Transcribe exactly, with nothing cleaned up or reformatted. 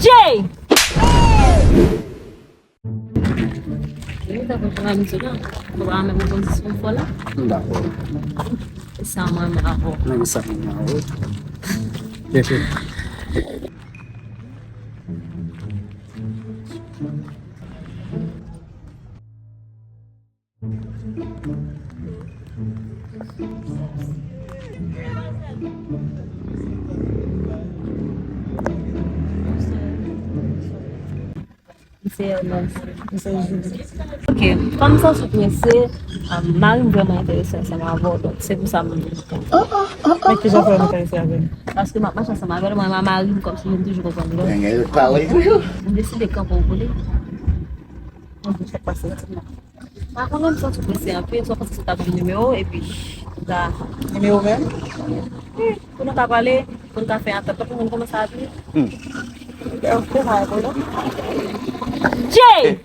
Jay! Li ta konn pran misye la. Ou pa menm pozisyon fò la. M dakò. E sa mwen mwen avò. Menm sa mwen mwen avò. Misye Ernest. Misye Julie. Ok, kòm sa sou prese, um, mari m vrèman enterese ansanm avè w, donk se pou sa m vin. Men ki jan fè w enterese avè m? Paske m ap mache ansanm avè l, mwen, mwen mari m kòmsi m toujou konprann li. Nèg yo pale toujou. M deside kanpe w pou li. Mwen di sa k pase. Pa konnen, m santi w prese anpil, sa w panse se ta bon nimewo, epi m ta. Nimewo menm? Wi, pou nou ka pale, pou nou ka fè antant, pou moun kòmanse ap viv. Hmm. Jay!